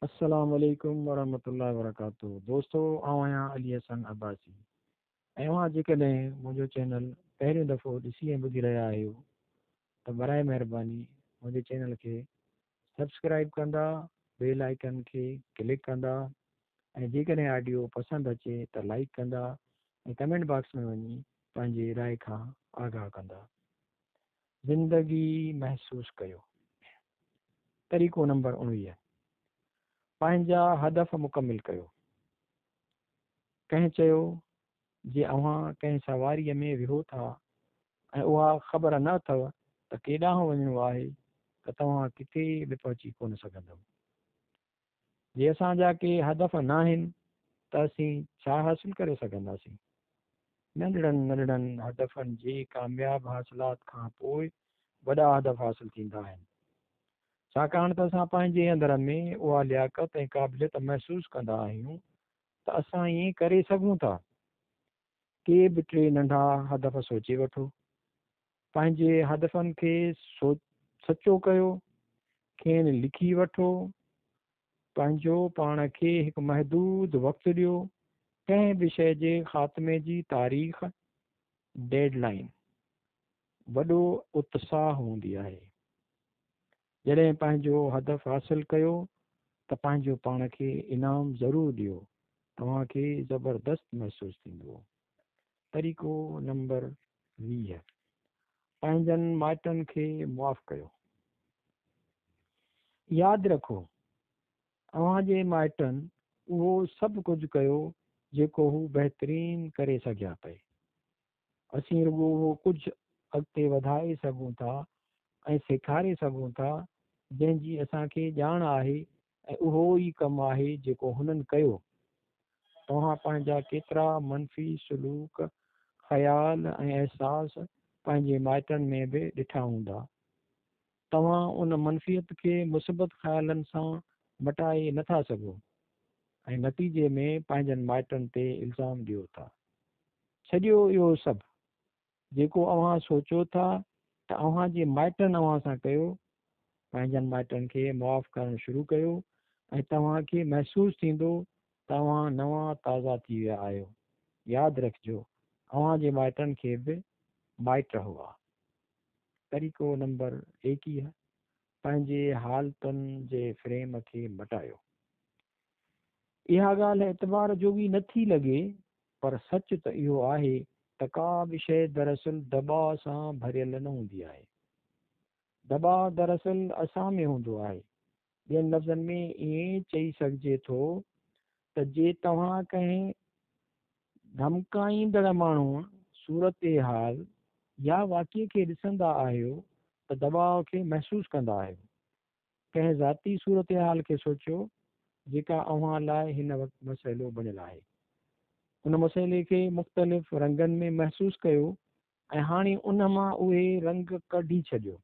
السلام عليڪم ورحمة الله وبرڪاته دوستو آئون آهيان علي حسن عباسي ۽ اوهان جيڪڏهن منهنجو چينل پهريون دفعو ڏسي ۽ ٻڌي رهيا آهيو ته برائي مهرباني منهنجي چينل کي سبسڪرائب ڪندا، بيل آئيڪن کي ڪلڪ ڪندا ۽ جيڪڏهن آڊيو پسند اچي ته لائيڪ ڪندا ۽ ڪمينٽ باڪس ۾ وڃي پنهنجي راء کان آگاهه ڪندا. زندگي محسوس ڪيو. طريقو نمبر 19، پنهنجا هدف مڪمل ڪيو. ڪنهن چيو، جي اوهان ڪنهن سواريء ۾ ويهو ٿا ۽ اها خبر نه اٿو ته ڪيڏانهن وڃڻو آهي ته توهان ڪٿي به پهچي ڪونه سگهندؤ. جي اسان جا ڪي هدف ناهن ته اسين ڇا حاصل ڪري سگهنداسين؟ ننڍڙن ننڍڙن هدفن جي ڪامياب حاصلات کان پوء وڏا هدف حاصل ٿيندا آهن. ڇاڪاڻ ته اسان پنهنجي اندر ۾ اها لياقت ۽ قابليت محسوس ڪندا آهيون ته اسان ائين ڪري سگهون ٿا. ڪي به ٽي ننڍا هدف سوچي وٺو. پنهنجي هدفن کي سچو ڪيو، کين لکي وٺو، پنهنجو پاڻ کي هڪ محدود وقت ڏيو، ڪنهن به شيء جي خاتمي جي تاريخ، ڊيڊ لائين، وڏو اتساهه هوندي آهي. جڏهن پنهنجو هدف حاصل ڪيو ته پنهنجو پاڻ کي انعام ضرور ڏيو، توهان کي زبردست محسوس ٿيندو. طريقو نمبر 20، پنهنجن مائٽن کي معاف ڪيو. ياد رکو، اوهان جي مائٽن اهو سڀ ڪجهه ڪيو جيڪو هو بهترين ڪري سگهيا پئي. اسين رڳو اهو ڪجهه اڳتي وڌائي سگهون ٿا ۽ سيکاري سگهون ٿا جنهن جي اسان کي ڄاڻ آهي ۽ اهو ئي ڪم آهي جيڪو هنن ڪيو. توهان پنهنجا ڪيترا منفي سلوڪ، خيال ۽ احساس پنهنجي مائٽن ۾ به ڏٺا هوندا. توهان ان منفيت کي مثبت خيالن سان مٽائي نه ٿا سگهو ۽ نتيجي ۾ پنهنجن مائٽن تي الزام ڏيو ٿا. ڇڏيو اهو سڀ، جيڪو اوهان سوچو ٿا ته اوهان جي مائٽن اوهان سان ڪيو، پنهنجن مائٽن کي معاف ڪرڻ شروع ڪيو ۽ توهان کي محسوس ٿيندو ته اوهان نوان تازا ٿي ويا آهيو. ياد رکجو، اوهان جي مائٽن کي به مائٽ هئا. طريقو نمبر 21، پنهنجي حالتن جي فريم کي مٽايو. اها ڳالهه اعتبار جوڳي نه ٿي لڳي پر سچ ته اهو آهي ته ڪا به شيء دراصل دٻاء سان ڀريل نه هوندي آهي. دٻاء دراصل اسان ۾ هوندو آهي. ٻين لفظن ۾ ائين چئي سگهجي ٿو ته جي توهان ڪنهن ڌمڪائيندڙ ماڻهوء، صورتحال يا واقعي کي ڏسندا آهيو ته دٻاء کي محسوس ڪندا آهيو. ڪنهن ذاتي صورتحال کي سوچيو جيڪا اوهان لاء هن وقت مسئلو بڻيل آهي. ان مسئلي کي مختلف رنگن ۾ محسوس ڪيو ۽ هاڻي ان مان اهي رنگ ڪڍي ڇڏيو.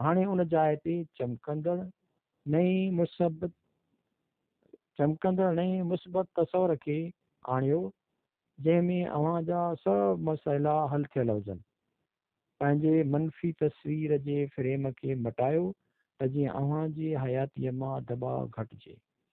هاڻي ان جاء تي چمڪندڙ نئين مثبت چمڪندڙ نئين مثبت تصور کي آڻيو جنهن ۾ اوهان جا سڀ مسئلا حل ٿيل هجن. پنهنجي منفي تصوير جي فريم کي مٽايو ته جيئن اوهان جي حياتيء مان دٻاء گهٽجي.